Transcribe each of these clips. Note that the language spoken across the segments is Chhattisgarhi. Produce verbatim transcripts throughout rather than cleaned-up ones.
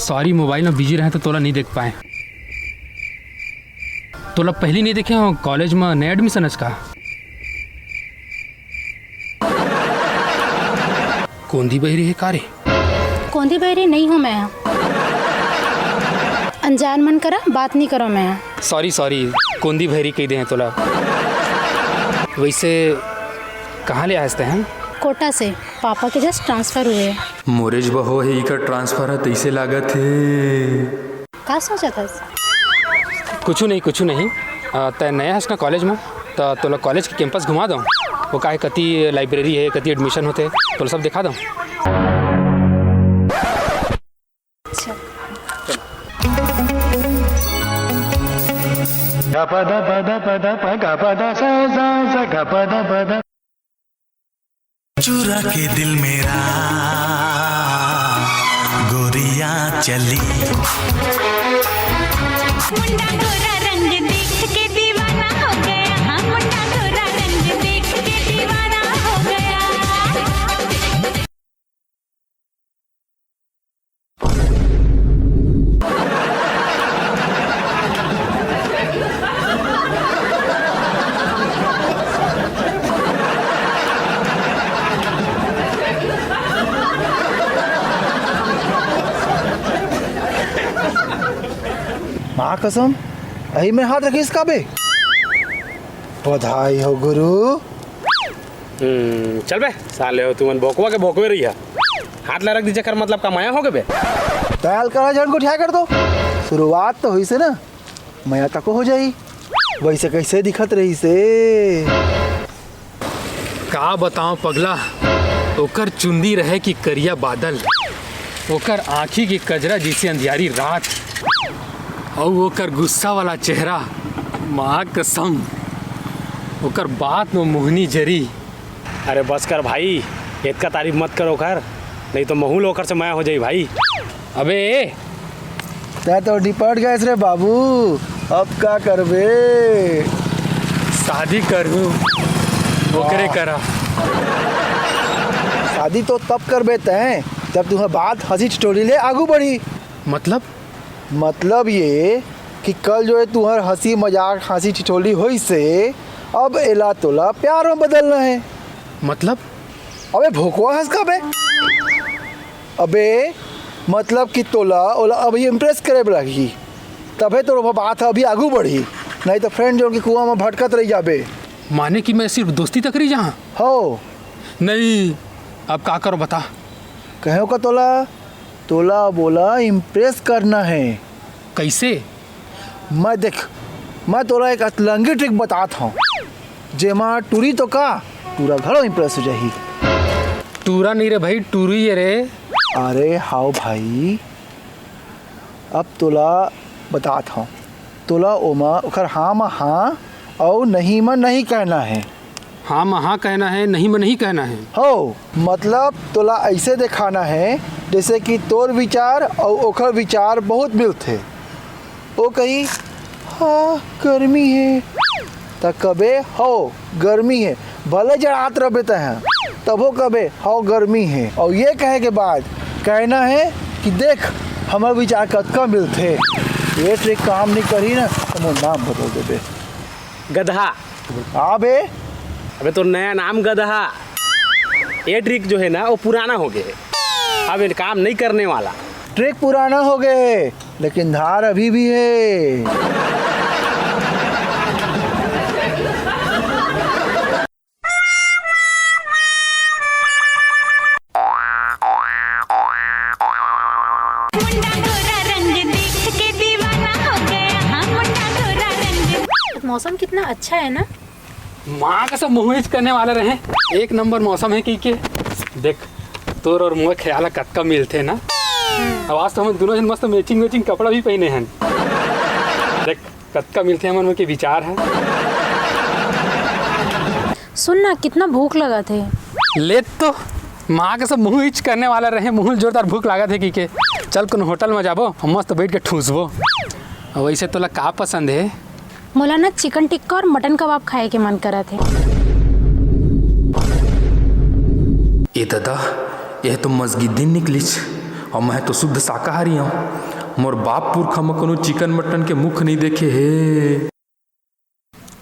सॉरी, मोबाइल में बिजी रहे तो तोला नहीं देख पाए। तोला पहली नहीं देखे हो, कॉलेज में नया एडमिशन हस का? कोंदी बहिरी है का रे? कोंदी बहिरी नहीं हूँ मैं। अनजान मन करा बात नहीं करो मैं। सॉरी सॉरी, कोंदी बहिरी कह दे हैं तोला। वैसे कहाँ ले आए हस तैं? कोटा से। पापा के जस्ट ट्रांसफर हुए। मोरेज बहो है इकर ट्रांसफर है तैसे लागत है। का सोचत हस? कुछ नहीं, कुछ नहीं। आ, तै नया हस ना कॉलेज में, त तोला कॉलेज के कैंपस घुमा दो। वो काहे कति लाइब्रेरी है, कति एडमिशन होते, तोला सब दिखा दो। अच्छा। चुरा के दिल मेरा गोरिया चली। मुंडा गोरा रंग देख के दीवाना हो गया, हाँ, मुंडा गोरा रंग देख के दीवाना हो गया। माँ कसम, अही में हाथ रखिस का बे? बधाई हो गुरु। हम्म, चल बे साले हो, तुमन भोकवा के भोकवे रही है। हाथ ला रख दीजिए कर मतलब का मया हो गए बे? दयाल करा झन को ठिया कर दो। शुरुआत तो हुई से ना, मया तको हो जाई। वैसे कैसे दिखत रही से? का बताओ पगला, ओकर चुंदी रहे कि करिया बादल, ओकर आँखी के कजरा जैसे अंधियारी रात, अउ ओकर गुस्सा वाला चेहरा, माँ कसम, ओकर बात में मोहनी जरी। अरे बस कर भाई, इतका तारीफ मत करो कर, नहीं तो महूल ओकर से मया हो जाई भाई। अबे ए, तै तो निपट गए रे बाबू, अब का करबे? शादी करहूँ ओकरे करा। शादी तो तब करबे तैं, जब तुम्हें बात हंसी ठिठोली ले आगू बढ़ी। मतलब? मतलब ये कि कल जो है तुम्हार हंसी मजाक, हंसी ठिठोली होई से, अब एला तोला प्यार में बदलना है। मतलब? अबे भोकवा हंस का बे? अबे, मतलब कि तोला ओला अभी इम्प्रेस करे बर लगही, तभे तोर बात ह अभी आगू बढ़ही, नहीं तो फ्रेंड जोन के कुआं में भटकत रह जाबे। माने कि मैं सिर्फ दोस्ती तक रह जाहाँ? हो। नहीं, अब का करो बता। कहो का तोला, तोला अब ओला इम्प्रेस करना है। कैसे? मैं देख, मैं तोला एक अतलंगी ट्रिक बतात हूँ, जेमा टूरी तो का, टूरा घलो इम्प्रेस हो जाही। टूरा नहीं रे भाई, टूरी है रे। अरे हाव भाई, अब तोला बतात हूँ, तोला ओमा ओखर हाँ म हाँ अउ नहीं म नहीं कहना है। हाँ म हाँ कहना है, नहीं म नहीं कहना है। हो, मतलब तोला ऐसे दिखाना है, जैसे कि तोर विचार अउ ओखर विचार बहुत मिलथे। ओ कही, "हाँ, गर्मी हे।" त कबे, "हो, गर्मी हे।" भले जड़ात रबे तैं, तभो कबे, "हो, गर्मी हे।" अउ ये कहे के बाद कहना है कि, "देख, हमर विचार कतका मिलथे।" ये ट्रिक काम नहीं करी ना, त मोर नाम बदल देबे। गधा। हाँ बे। अबे तो नया नाम गधा। ये ट्रिक जो है ना, वो पुराना हो गया है, अब ये काम नहीं करने वाला। ट्रिक पुराना हो गया है, लेकिन धार अभी भी है। मुंडा गोरा रंग देख के दीवाना हो गया, हाँ, मुंडा गोरा रंग। मौसम कितना अच्छा है ना। माँ का सब मुँह करने वाला रहे, एक नंबर मौसम है कि के। देख, तोर और मोर ख्याल कतका मिलथे ना। अब आज तो हम दोनों जन मस्त मैचिंग मैचिंग कपड़ा भी पहने हैं। देख, कतका मिलथे हमन के विचार है। सुन ना, कितना भूख लगा थे। ले तो, माँ के सब मुँह इच करने वाला रहे, मुँह जोरदार भूख लागत हे कि के। चल कोनो होटल में जाबो, हम मस्त बैठ के ठूसबो। वैसे तोला का पसंद है? मोला ना चिकन टिक्का और मटन कबाब खाए के मन करत हे। ए दादा, यह तो मस्जिद दिन निकलिच। अउ मैं तो शुद्ध शाकाहारी हूँ। मोर बाप पुरखा म कोनो चिकन मटन के मुख नहीं देखे हे।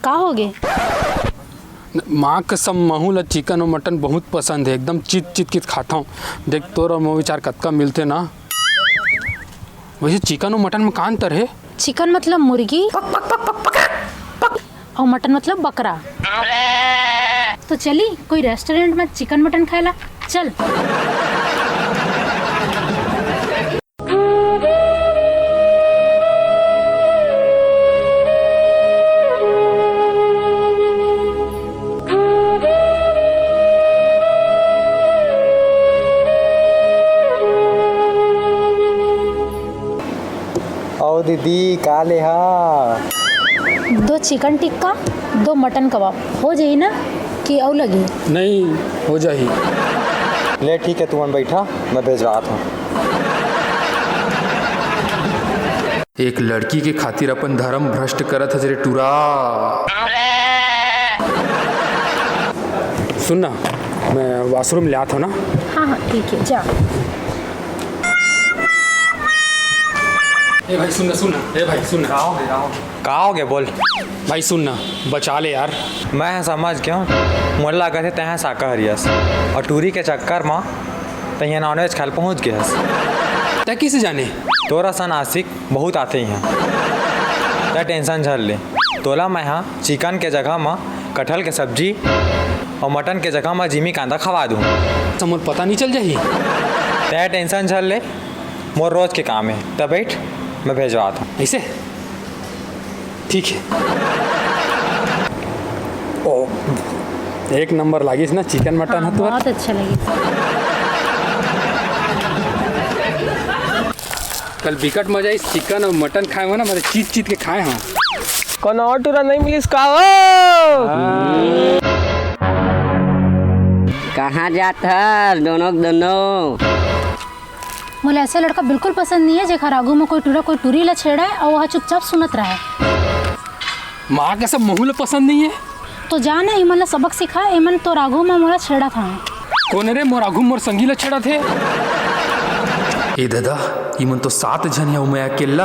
का होगे? माँ कसम, महू ला चिकन अउ मटन बहुत पसंद हे, एकदम चित चित कित खाता हूँ। देख, तोर अउ मोर विचार कतका मिलथे ना। वैसे चिकन अउ मटन में का अंतर हे? चिकन मतलब मुर्गी अउ मटन मतलब बकरा। तो चली कोई रेस्टोरेंट में चिकन मटन खाएला, चल। अउ दीदी, का लेहा? दो चिकन टिक्का, दो मटन कबाब। हो जाही ना कि अउ लगही? नहीं, हो जाही। ले ठीक है, तुमन बैठा, मैं भेजवात हूँ। एक लड़की के खातिर अपन धर्म भ्रष्ट करत हस रे टूरा। सुन ना, मैं वॉशरूम ले आत हूँ ना। हाँ हाँ, ठीक है, जा। ए भाई सुन ना, सुन ना, ए भाई सुन ना। का होगे, का होगे? का होगे, बोल। भाई सुन ना, बचा ले यार। मैं समझ गेंव, मोला लागत हे तैं ह शाकाहारी हस अउ टूरी के चक्कर म तैं ह नॉनवेज खाए ल पहुँच गे हस। तैं कइसे जाने? तोर असन आशिक बहुत आथे इहाँ। तैं टेंशन झन ले, तोला मैं ह चिकन के जगह म कटहल के सब्जी अउ मटन के जगह म जिमी कांदा खवा दूँ। त मोर पता नहीं चल जाही? तैं टेंशन झन ले, मोर रोज के काम हे। त बैठ, मैं भेजवात हूँ। ऐसे? ठीक है। ओ, एक नंबर लागिस ना चिकन मटन हाँ, ह तोर। बहुत अच्छा लगिस। कल बिकट मजा आइस चिकन अउ मटन खाए म ना, मैं चीत चीत के खाए हंव। कोनो अउ टूरा नहीं मिलिस का हो? कहाँ जात हस दोनों के दोनों? मोला ऐसे लड़का बिल्कुल पसंद नहीं है, जेकर आगू में कोई टूरा कोई टूरी ला छेड़े अउ वह चुपचाप सुनत रहे। माँ कसम, महू ला पसंद नहीं है। तो जा ना, इमन ला सबक सिखा, इमन तोर आगू में मोला छेड़त हवे। कोन रे मोर आगू मोर संगी ला छेड़त हे? ए दादा, इमन तो सात झन हे अउ मैं अकेल्ला।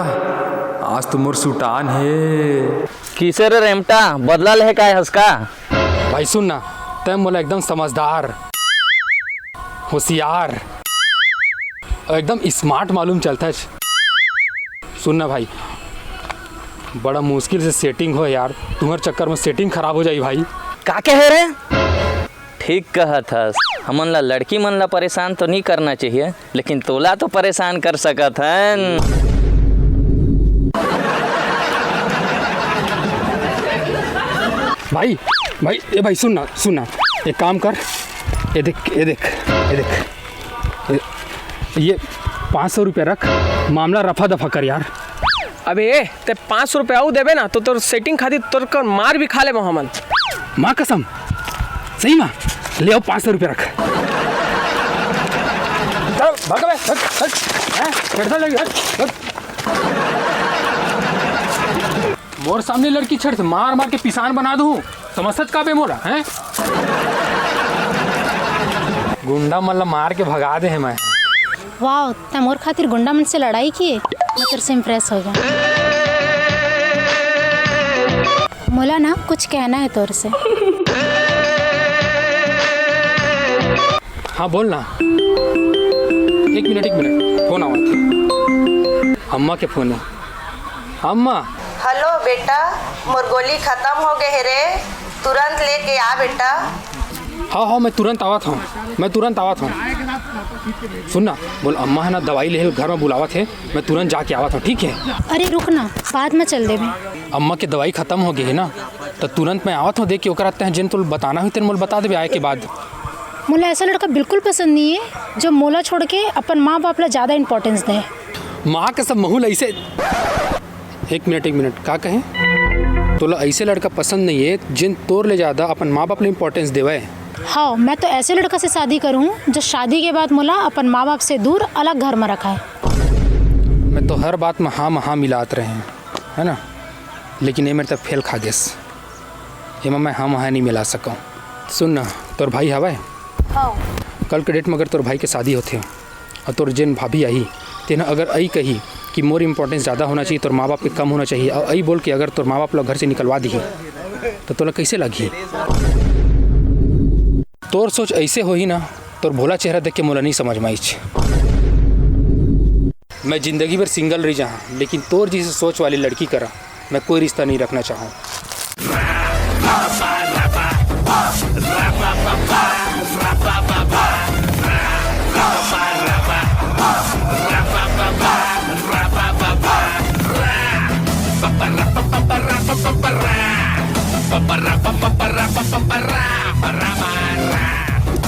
आज तो मोर सुटान हे। किसे रे रेमटा, बदला ले हे काय हस का? भाई सुन ना, तैं मोला एकदम समझदार, होशियार अउ एकदम smart मालूम चलथस। सुन ना भाई, बड़ा मुश्किल से setting होय यार, तुम्हर चक्कर में setting खराब हो जाही भाई। का कहे रे? ठीक कहत हस, हमन ला लड़की मन ला परेशान तो नहीं करना चाहिए, लेकिन तोला तो परेशान कर सकत हन। भाई, भाई, ए भाई, सुन ना, सुन ना, एक काम कर, ये देख, ये देख, ये देख, ये, ये पाँच सौ रुपया रख, मामला रफा दफा कर यार। अबे ए, तैं पाँच सौ रुपया अउ देबे ना, तो तोर setting खातिर तोर कर मार भी खा लेबो हमन। माँ कसम, सही माँ, ले आओ पाँच सौ रुपया रख। चल, भाग बे, हट, हट, हैं? छेड़ता लगी, हट, हट। मोर सामने लड़की छेड़थे, मार मार के पिसान बना दूँ। समझत का बे मोला, हैं? गुंडा मन ला मार के भगा दे हे मैं। वाओ, तैं मोर खातिर गुंडा मन से लड़ाई किए, मैं तोर से impress हो गेंव। मोला ना कुछ कहना है तोर से। हाँ, बोल ना। एक मिनट, एक मिनट, फोन आवत हे। अम्मा के फोन हे। अम्मा। हेलो बेटा, मोर गोली खतम हो गे हे रे, तुरंत लेके आ बेटा। हाँ, हाँ, मैं तुरंत आवत हंव, मैं तुरंत आवत हंव। सुन ना, मोर अम्मा हे ना, दवाई लेहे घर में बुलावत हे, मैं तुरंत जाके आवत हंव, ठीक हे? अरे रुक ना, बाद में चल देबे। अम्मा के दवाई खतम हो गे हे ना, त तुरंत मैं आवत हंव, देख के ओकर आते हैं, जेन तोला बताना होही तेन मोला बता देबे आए के बाद। मोला ऐसा लड़का बिल्कुल पसंद नहीं है, जो मोला छोड़ के अपन माँ बाप ला ज्यादा importance दे। माँ कसम, महू ला ऐसे एक मिनट, एक मिनट, का कहे? तोला ऐसे लड़का पसंद नहीं है, जिन तोर ले ज्यादा अपन माँ बाप ले importance देवे। हाँ, मैं तो ऐसे लड़का से शादी करूँ, जो शादी के बाद मोला अपन माँ बाप से दूर अलग घर में रखाए। मैं तो हर बात में हाँ में हाँ मिलात रहे हंव, है ना? लेकिन ये मेर त फेल खा गेस। एमा मैं हाँ में हाँ नहीं मिला सकंव। सुन ना, तोर भाई हवय? हाँ। कल के डेट में अगर तोर भाई के शादी होथे, अउ तोर जेन भाभी आही, तेन ह अगर अई कही कि मोर इंपॉर्टेंस ज़्यादा होना चाहिए, तोर माँ बाप के कम होना चाहिए, अउ अई बोल के अगर तोर माँ बाप ला घर से निकलवा दिही, तो तोला कैसे लगही? तोर सोच ऐसे होही ना, तोर भोला चेहरा देख के मोला नहीं समझ में आइच। मैं जिंदगी भर सिंगल रह जाहा, लेकिन तोर जैसे सोच वाली लड़की करा मैं कोई रिश्ता नहीं रखना चाहूँ।